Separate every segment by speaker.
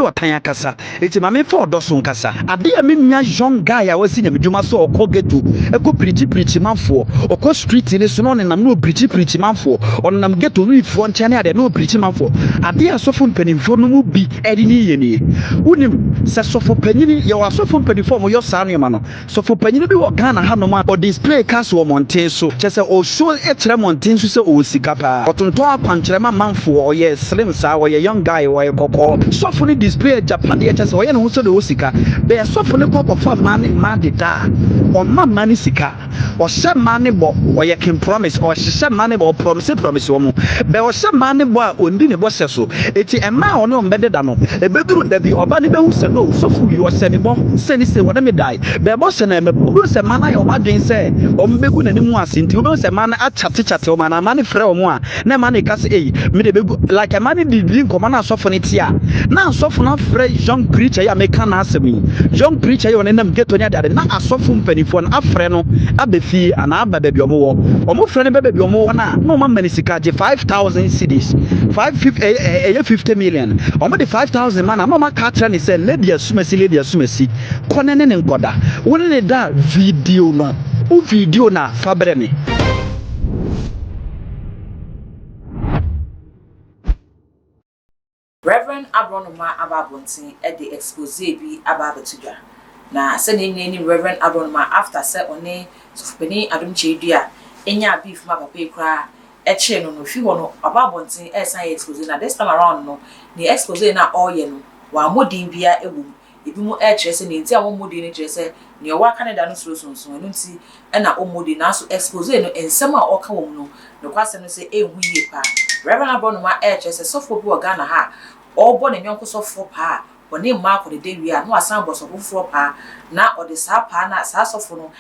Speaker 1: ɔtan akasa. Enti ma memfa ɔdɔ so nkasa. Ade a me nua young guy a wasi nyamedwuma so a ɔkɔ ghetto kɔ pirikyi pirikyi manfoɔ, ɔkɔ street no so na ɔnenam na ɔpirikyi pirikyi manfoɔ, ɔnenam ghetto youthfoɔ nkyɛn ne adeɛ na ɔpirikyi manfoɔ. Ade a asɔfo mpanimfoɔ no mu bi de ne yɛ nie. Wonim, sɛ sɔfo panyini, yɛwɔ asɔfo mpanimfoɔ a wɔyɔ saa nneɛma no. Sɔfo panyin bi wɔ Ghana hanom a ɔdisplay cars wɔ mmɔnten so, kyerɛ sɛ ɔshow kyerɛ mmɔnten so sɛ ɔwɔ sika paa. Ɔtontɔn akwankyerɛ ma manfoɔ, ɔyɛ slim saa, ɔyɛ young guy, ɔyɛ kɔkɔɔ. Sɔfo no display agyapadeɛ, kyerɛ sɛ ɔyɛ ne ho sɛdeɛ ɔwɔ sika. Bɛyɛ sɔfo no kɔ kɔfa mmaa ne mmaa deda a, ɔmma mmaa no sika. Ɔhyɛ mmaa no bɔ, ɔyɛ king promise, ɔhyehyɛ mmaa no bɔ, ɔpromise promise wɔn. Bɛ ɔhyɛ mmaa no bɔ a, ɔndi ne bɔhyɛ so. Enti mmaa a ɔne wɔn bɛdeda no, ɛbɛduru da bi, ɔbaa no bɛhu sɛ, no, sɔfo yi, ɔhyɛ me bɔ sɛ ne sei, ɔne me dae. Bɛ bɔhyɛ no ɛmmɛbɔ. Wobɛhu sɛ mmaa no ayɛ wɔn adwene sɛ wɔbɛgu n'anim ase, nti wobɛhu sɛ mmaa no akyate kyate wɔn anaa mmaa no frɛ wɔn a, na mmaa no reka sɛ, ei, me deɛ bɛgu, like mmaa no de di nkɔmmɔ na asɔfo no te a, na asɔfo no afrɛ young preacher yi a meka n'asɛm yi, young preacher yi a ɔnenam ghetto ne adeade, na asɔfo mpanimfoɔ no afrɛ no aba fie anaa aba baabi a wɔwɔ. Wɔfrɛ no ba baabi a wɔwɔ no a, na wɔama no sika gye 5,000 cedis, five fif ɛyɛ ɛyɛ 50 million. Wɔde 5,000 ma no a, na wɔaka akyerɛ no sɛ, Lady Asumasi, Lady Asumasi, kɔ ne ne no nkɔda. Wo ne no da a, video no, wo video no a, fa brɛ me.
Speaker 2: Rev. Aborɔnoma aba abɔnten de expose bi aba abɛto dwa. Na sɛnea yɛn nyinaa nim Rev. Aborɔnoma after sɛ ɔne Sɔfopanin Adom Kyei-Duah nyaa beef ma papa yi koraa kyee no no, fi hɔ no waba abɔnten resan ayɛ expose na this time around no ne expose no a ɔreyɛ no wammɔ din biara wɔ mu. Ebinom rekyerɛ sɛ nea enti a wɔmmɔ din no kyerɛ sɛ nea ɔwɔ aka ne da no suro sonso, ɛno nti na ɔmmɔ din. Nanso expose no, nsɛm a ɔka wɔ mu no, nokwasɛm ne sɛ ɛnhu yie paa. Rev. Aborɔnoma rekyerɛ sɛ sɔfoɔ bi wɔ Ghana ha a ɔrebɔ ne yɔnko sɔfoɔ paa a ɔne mmaa akɔdeda wie a na wasan abɔ sɔfo foforɔ paa na ɔde saa paa no a saa sɔfo no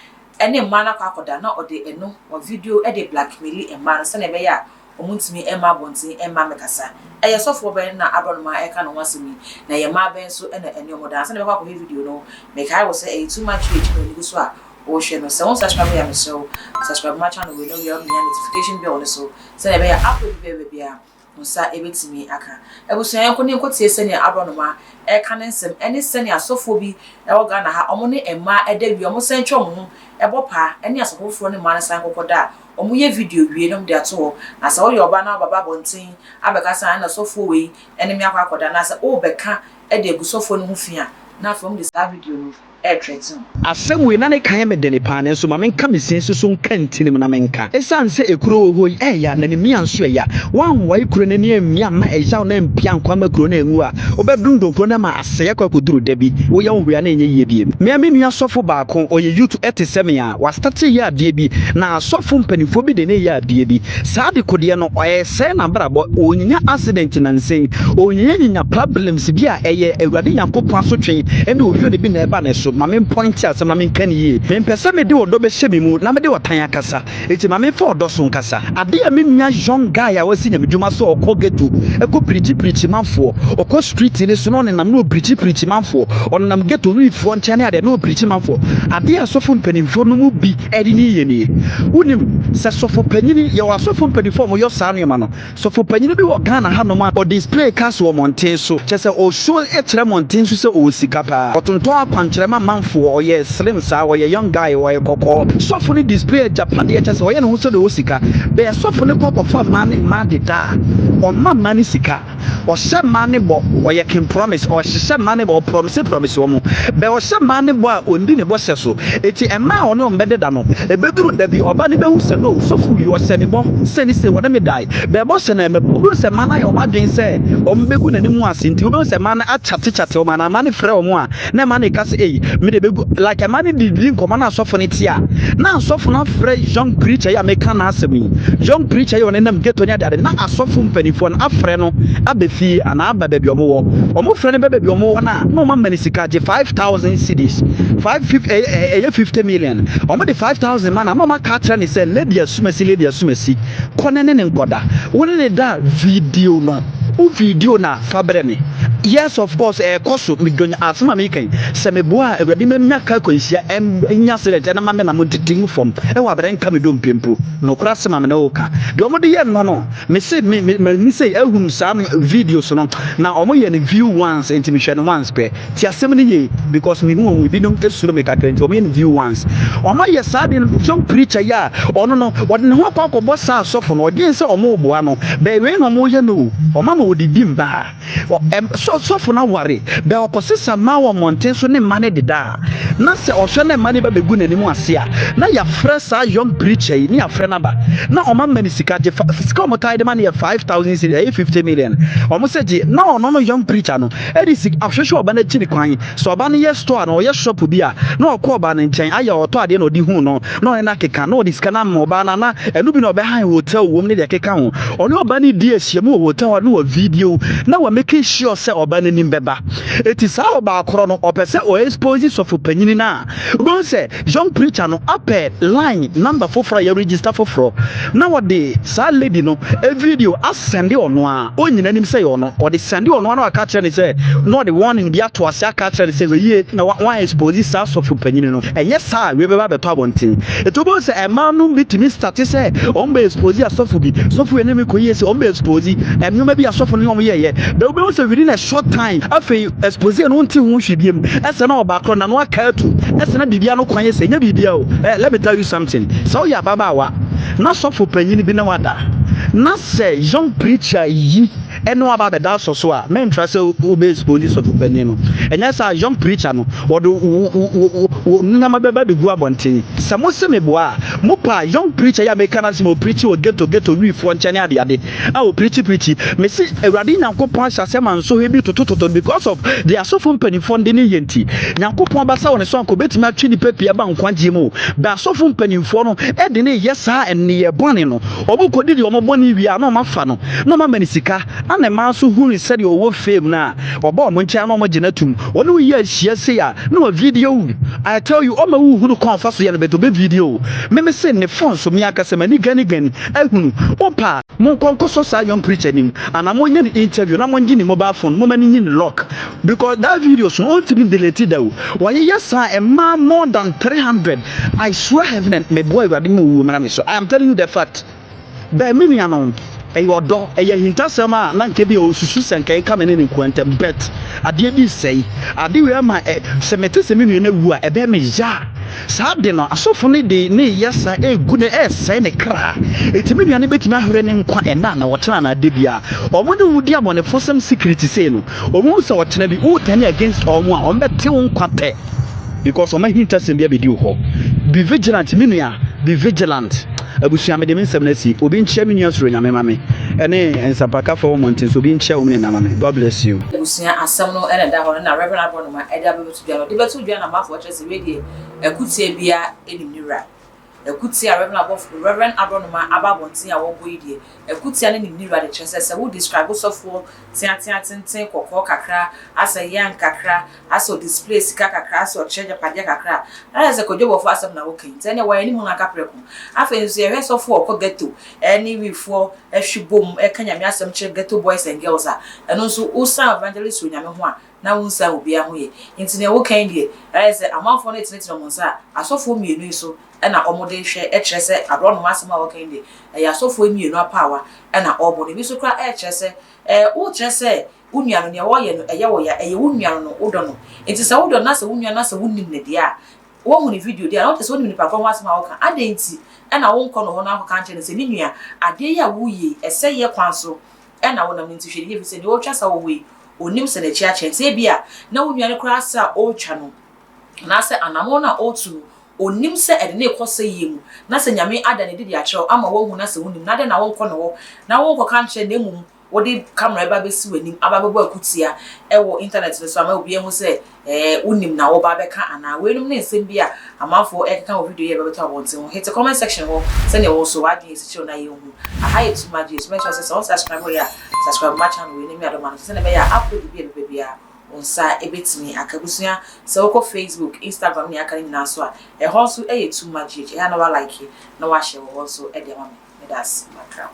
Speaker 2: ne mmaa no akɔ akɔda na ɔde ɛno wɔ video de blackmaili mmaa no sɛnea ɛbɛyɛ a Wɔntumi mma abɔnten mma mmɛkasa. Ɛyɛ sɔfoɔ bɛn na aborɔnoma reka ne ho asɛm yi? Na ɛyɛ mmaa bɛn nso na ɛne wɔn da? Ansa na yɛbɛkɔ akɔhwɛ video no, mekae wo sɛ ɛyɛ Too Much Rage na onigu so a worehwɛ no. Sɛ wo nsubscribe yɛ a, mesrɛ wo, subscribe ma channel wei na wie a womia notification bell no so sɛdeɛ ɛbɛyɛ a upload bi bɛba biara wo nsa bɛtumi aka. Abusua yɛnkɔ na yɛnkɔtie sɛdeɛ aborɔnoma reka ne nsɛm ɛne sɛdeɛ asɔfoɔ bi wɔ Ghana ha wɔn ne mmaa da wie a wɔsan twa wɔn ho bɔ paa ɛne asɔfo foforɔ ne mmaa no san kɔkɔda a Wɔyɛ video wie na wɔde ato hɔ. Na sɛ woyɛ ɔbaa na woabɛba abɔnten abɛka sɛ aane na sɔfoɔ wei ne me akɔ akɔda anaasɛ worebɛka de agu sɔfoɔ no ho fi a, na afei wɔde saa video no retrɛten wo.
Speaker 1: Asɛm wei na ne ka yɛ me dene paa nanso ma menka me sin nso so nka ntinim na menka. Esiane sɛ ekuro wɔ hɔ yi ɛya na ne mia nso ɛya, woanwae kuro no ani ammia amma ɛyaw no ampia ankɔ amma kuro no anwu a, wobɛdondon kuro no ama asɛe akɔ akɔduru da bi woyɛ wo hwee a na ɛnyɛ yie bio. Me ara me nua sɔfo baako, ɔyɛ youth te sɛ me a, Wastate reyɛ adeɛ bi, na asɔfo mpanimfoɔ bi de no reyɛ adeɛ bi. Saa adekodeɛ no, ɛresɛe n'abrabɔ. Ɔrenya accident nansa yi. Ɔrenyanyinya problems bi a ɛyɛ Awurade Nyankopɔn asotwe ne owuo no bi na ɛreba ne so. Ma me mpointe asɛm na menka no yie. Mempɛ sɛ mede ɔdɔ bɛhyɛ me mu na mede ɔtan akasa. Enti ma memfa ɔdɔ so nkasa. Ade a me nua young guy a wasi nyamedwuma so a ɔkɔ ghetto kɔ pirikyi pirikyi manfoɔ, ɔkɔ street no so na ɔnenam na ɔpirikyi pirikyi manfoɔ, ɔnenam ghetto youthfoɔ nkyɛn ne adeɛ na ɔpirikyi manfoɔ. Ade a asɔfo mpanimfoɔ no mu bi de ne yɛ nie. Wonim, sɛ sɔfo panyini, yɛwɔ asɔfo mpanimfoɔ a wɔyɔ saa nneɛma no. Sɔfo panyin bi wɔ Ghana hanom a ɔdisplay cars wɔ mmɔnten so, kyerɛ sɛ ɔshow kyerɛ mmɔnten so sɛ ɔwɔ sika paa. Ɔtontɔn akwankyerɛ ma manfoɔ, ɔyɛ slim saa, ɔyɛ young guy, ɔyɛ kɔkɔɔ. Sɔfo no display agyapadeɛ, kyerɛ sɛ ɔyɛ ne ho sɛdeɛ ɔwɔ sika. Bɛyɛ sɔfo no kɔ kɔfa mmaa ne mmaa deda a, ɔmma mmaa no sika. Ɔhyɛ mmaa no bɔ, ɔyɛ king promise, ɔhyehyɛ mmaa no bɔ, ɔpromise promise wɔn. Bɛ ɔhyɛ mmaa no bɔ a, ɔndi ne bɔhyɛ so. Enti mmaa a ɔne wɔn bɛdeda no, ɛbɛduru da bi, ɔbaa no bɛhu sɛ, no, sɔfo yi, ɔhyɛ me bɔ sɛ ne sei, ɔne me dae. Bɛbɔ hyɛ no ɛmɛ, wobɛhu sɛ mmaa no ayɛ wɔn adwene sɛ wɔbɛgu n'anim ase, nti wobɛhu sɛ mmaa no akyate kyate wɔn anaa mmaa no frɛ wɔn a, na mmaa no reka sɛ, ei, me deɛ bɛgu, like mmaa no de di nkɔmmɔ na asɔfo no te a, na asɔfo no afrɛ young preacher yi a meka n'asɛm yi, young preacher yi a ɔnenam ghetto ne adeade, na asɔfo mpanimfoɔ no afrɛ no aba fie anaa aba baabi a wɔwɔ. Wɔfrɛ no ba baabi a wɔwɔ no a, na wɔama no sika gye 5,000 cedis, five fif ɛyɛ ɛyɛ 50 million. Wɔde 5,000 ma no a, na wɔaka akyerɛ no sɛ, Lady Asumasi, Lady Asumasi, kɔ ne ne no nkɔda. Wo ne no da a, video no, wo video no a, fa brɛ me. Yes, of course, ɛkɔ so. Medɔ asɛm a meka yi sɛ meboa a, Awurade manya ka akwanhyia, ɛnya accident, ɛna ma me na modede mu fam ɛwɔ abrɛ nka me dompe mpo. Nokora asɛm a me ne wo ka deɛ, ɔmode yɛ no, mese me me m'ani sɛ ahunu saa videos no na ɔmo yɛ no view once, nti mehwɛ no once pɛ. Ti asɛm no yie because mehu wɔn ebinom esuro me kakra, nti ɔmo yɛ no view once. Ɔmo ayɛ saa de no. Young preacher yi a ɔno no wɔde ne ho akɔ akɔbɔ saa asɔfo no, ɔdwen sɛ ɔmo boa no bɛɛ wei na ɔmo yɛ no o. Ɔmo ama wɔdidi mbaa sɔfo no aware bɛ ɔkɔsesa mmaa wɔ mmɔnten so ne mma no deda a, na sɛ ɔhwɛ ne mma no ba bɛgu n'anim ase a, na yɛafrɛ saa young preacher yi ne yɛafrɛ no aba na ɔma ma no sika gye fa. Sika a ɔmo taa de ma no yɛ 5,000 cedis, ɛyɛ 50 million. Ɔmo sɛ gye na ɔno no young preacher no ɛde sika ahwehwɛ ɔba no akyi ne kwan sɛ ɔba no yɛ store na ɔyɛ shop bi a, na ɔkɔ ɔba no nkyɛn ayɛ ɔtɔ adeɛ na ɔde hu no na ɔne no akeka na ɔde sika no ama ɔbaa no, na ɛno bi na ɔbɛhan hotel wɔ mu ne deɛ ɛkeka ho. Ɔne ɔba no di ahyia mu wɔ hotel hɔ ne wɔ video na wɔ making sure sɛ ɔba no anim bɛba. Eti saa ɔbaa korɔ no ɔpɛ sɛ ɔ expose sɔfo panyini no a, wobɛhu sɛ young preacher no apɛ line number foforɔ a yɛ register foforɔ na wɔde saa lady no e video asɛnde ɔno a ɔnyina anim sɛ yɛ ɔno. Ɔde sɛnde ɔno a na waka kyerɛ ne sɛ na ɔde warning bi ato ase aka kyerɛ ne sɛ weyie na wa expose saa sɔfo panyini no, ɛnyɛ saa wei bɛba abɛtɔ abɔnten. Etu wobɛhu sɛ ɛmaa no bi tumi start sɛ ɔmo bɛ expose asɔfo bi, sɔfo yɛ ne mi kɔ yie sɛ ɔmo bɛ expose ɛnneɛma bi asɔfo no ne ɔmo yɛyɛ bɛ. Wobɛhu sɛ within a short time afei expose no nte ho hwee biem, ɛsɛ na ɔbaa korɔ na no aka atu, ɛsɛ na biribia no kwan yɛ sɛ ɛnyɛ biribia o. Let me tell you something: sɛ woyɛ ababaawa na sɔfo panyin bi na wada na sɛ young preacher yi ɛne waba abɛda asɔ so a, mɛntra sɛ wobɛ expose sɔfo panyin no. Ɛnyɛ saa, young preacher no wɔde wo nneɛma bɛba bɛgu abɔnten. Sɛ mo se meboa a, mo pa young preacher yi a meka no asɛm a ɔpreach wɔ ghetto ghetto wiifoɔ nkyɛn ne adeade a ɔpreach preach, mesi Awurade Nyankopɔn ahyɛ asɛm a nsɔhwɛ bi totototo because of the asɔfo mpanimfoɔ de ne yɛ. Nti Nyankopɔn basa wɔ ne so anka obɛtumi atwe nipa pii aba nkwagyeɛ mu o, bɛ asɔfo mpanimfoɔ no ɛde ne yɛ saa nneyɛ bɔne no. Ɔmo kɔdi deɛ ɔmo bɔne wie a, na ɔmo afa no na ɔmo ama ne sika, ana mmaa nso hunu sɛdeɛ ɔwɔ fame no a ɔbɔ ɔmo nkyɛn na ɔmo gye no atum. Ɔne wo yi ahyia sei a na wɔ video wo. I tell you, ɔma wo hunu kwan fa so yɛ no bɛtɛ ɔbɛ video. Meme se ne phone so me ankasa m'ani gani gani ahunu. Wopa monkɔ nkɔsɔ saa young preacher nim anaa monyɛ ne interview na mongye ne mobile phone, moma no nyi ne lock, because that video so ɔntumi delete da o. Wɔyeyɛ saa mmaa more than 300. I swear heaven and meboa Awurade ma owuo mmra me so. I am telling you the fact. Bɛɛ me nua no ɛyɛ ɔdɔ, ɛyɛ ahintasɛm a na nka bi a ɔsusu sɛ nka ɛka me ne ne nkoa ntam, but adeɛ bi sɛe ade wei ama ɛ sɛ mete sɛ me nua no awu a, ɛbɛyɛ me ya. Saa de no asɔfo no de ne yɛ saa egu ne ɛsɛe ne kra. Eti me nua no bɛtumi ahwere ne nkwa ɛna na wɔtena na ade bia ɔmo ne wo di abɔnefosɛm secret sei no, ɔmo sɛ ɔtena bi wotane against ɔmo a, ɔmo bɛte wo nkwa pɛ because ɔmo ahintasɛm bi abɛdi wo hɔ. Be vigilant, me nua, be vigilant. Abusua, mede me nsɛm no asi. Obi nkyia me nua soro Nyame ma me ɛne nsapakafoɔ wɔ mmɔnten so. Obi nkyia wo ne nam me. God bless you.
Speaker 2: Abusua, asɛm no ɛna da hɔ no na Reverend Aborɔnoma ɛde abɛbɛto dwa no, ɔde bɛto dwa na amanfoɔ kyerɛ sɛ wei deɛ, akutia biara anim ne wura. Akutia a Reverend Aborɔnoma aba abɔnten a wɔbɔ yi deɛ, akutia no nim ne wura de kyerɛ sɛ wo describe sɔfoɔ teatea tenten kɔkɔɔ kakra asɛ yan kakra asɛ display sika kakra asɛ ɔkyerɛ agyapadeɛ kakra na yɛ sɛ Kwadwo Bɔfo asɛm na wɔka yi. Nti ɛnɛ wɔyɛ anim no aka prɛko. Afei nso yɛhwɛ sɔfoɔ ɔkɔ ghetto ɛne wifoɔ ɛhwe bom ɛka Nyame asɛm kyerɛ ghetto boys and girls a, ɛno nso wosan evangelist wɔ Nyame ho a na wonsan obiara ho yɛ. Nti nea wɔka yi deɛ, ɛyɛ sɛ amanfoɔ no tenetene wɔn nsa a asɔfoɔ mmienu yi so ɛna wɔde hwɛ ɛkyerɛ sɛ Aborɔnoma asɛm a wɔka yi deɛ, ɛyɛ asɔfoɔ mmienu apaawa ɛna ɔrebɔ no. Ebi nso koraa ɛkyerɛ sɛ wokyerɛ sɛ wo nua no nea wɔyɛ no ɛyɛ wɔ ya, ɛyɛ wo nua no, wodɔ no. Nti sɛ wodɔ no na sɛ wo nua na sɛ wonim ne deɛ a wɔhu ne video deɛ a, na wɔkyerɛ sɛ wonim nipa korɔ ho asɛm a wɔka adɛn nti ɛna wonkɔ no hɔ no akɔka nkyerɛ no sɛ, me nua, adeɛ yi a woyɛ yi ɛsɛ yɛ kwan so ɛna wonam no. Nti hwɛ ne yie fi sɛ nea ɔretwa sa wɔ hɔ yi, onim sɛ n'akyi akyɛ. Nti ebi a na wo nua no koraa sɛ a ɔretwa no anaasɛ anammɔn no a ɔretu no, onim sɛ ɛde ne kɔ sɛ yie mu, na sɛ Nyame ada ne didi akyerɛw ama woahu na sɛ wonim na adɛn na wonkɔ ne hɔ na wonkɔka nkyerɛ, na mmom wode camera ba bɛsi w'anim aba bɛbɔ akutia ɛwɔ internet no so ama obi ahu sɛ wonim na wɔba bɛka anaa? Weinom ne nsɛm bi a amanfoɔ ɛkeka wɔ video yi a ɛbɛbɛtɔ abɔnten ho. Hit comment section hɔ sɛnea wɔn so w'adwene esi kyerɛw na yɛnhu. Aha yɛ Too Much so mɛkyerɛ sɛ wɔn subscribe yɛ a, subscribe ma channel wei ne mi adɔma no so sɛnea ɛbɛyɛ a upload bi a ɛbɛbɛ biara wo nsa ɛbɛtumi aka. Abusua, sɛ wokɔ Facebook, Instagram ne aka no nyinaa so a, ɛhɔ nso ɛyɛ Too Much GH. Ɛha na wa like na wahyɛ wɔ hɔ nso ɛde ama me. Meda ase makra.